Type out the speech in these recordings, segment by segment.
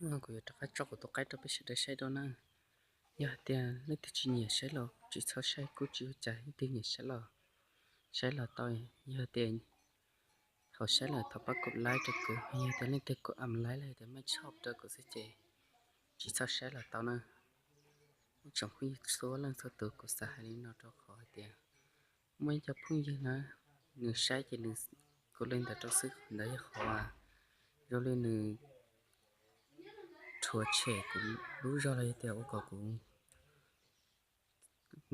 Kuv yuav rov qab tso kuv tus qaib rau peb sawv daws saib dua na. Yog hais tias leej twg tsis nyiam saib los tsis txhob saib, kuj tsis ua cas, leej twg nyiam saib los saib los tau. Yog tias thaum saib lawm thov pab kuv like rau kuv, yog tias leej twg kuv am like los tias mej tshoj rau kuv xwb ces tsis txhob saib los tau na. Ib tsoom phooj ywg txhua leej txhua tus, kuv xav hais li no rau qhov hais tias muaj ib co phooj ywg na, nws saib ces nws, kuv li ntawd rau xwb, qhov ntawd yog qhov zoo li nws rhuav tshem kuv lub zog los yog tias ua kom kuv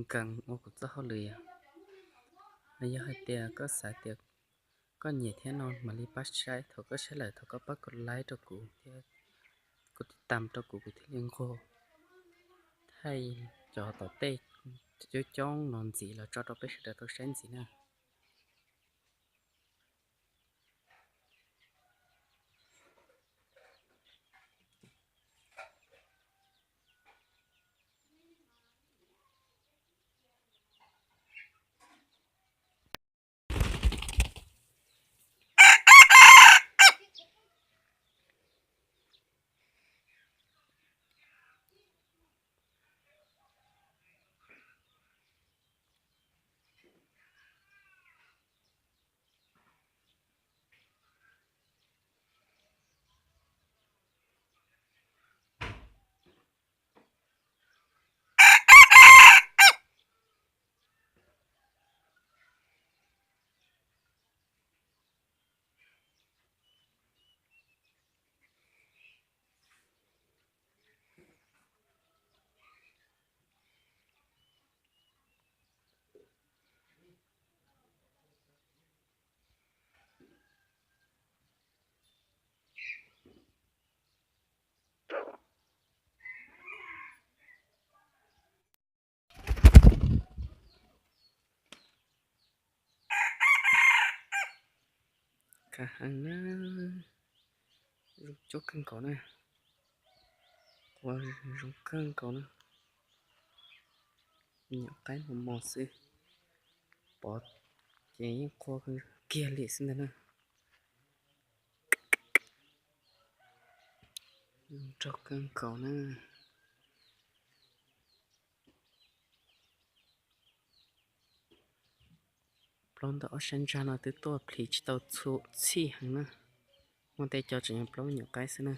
nkees ua kuv txoj hauj lwm yom. Yog hais tias koj xav tias koj nyiam thiab no mam li pab saib, thaum koj saib lawm thov koj pab kuv like rau kuv thiab, kuv tiv tam rau kuv, kuv thiaj li nquag thaij cov tom tej coob coob no ntxiv los tso rau peb sawv daws tau saib ntxiv na. Kaj heev na, zoo coob kawg nkaus na, qua zoo kawg nkaus na. Me nyuam qaib mos mos xwb, pom ces yeej qua kiag li xwb ntag na. Zoo nraug kawg nkaus na. Plaub ntawm ob sab ntsag no twb tuaj plhis tsis tau txhij heev na. Muaj tej co tseem yog plaub me nyuam qaib xwb na.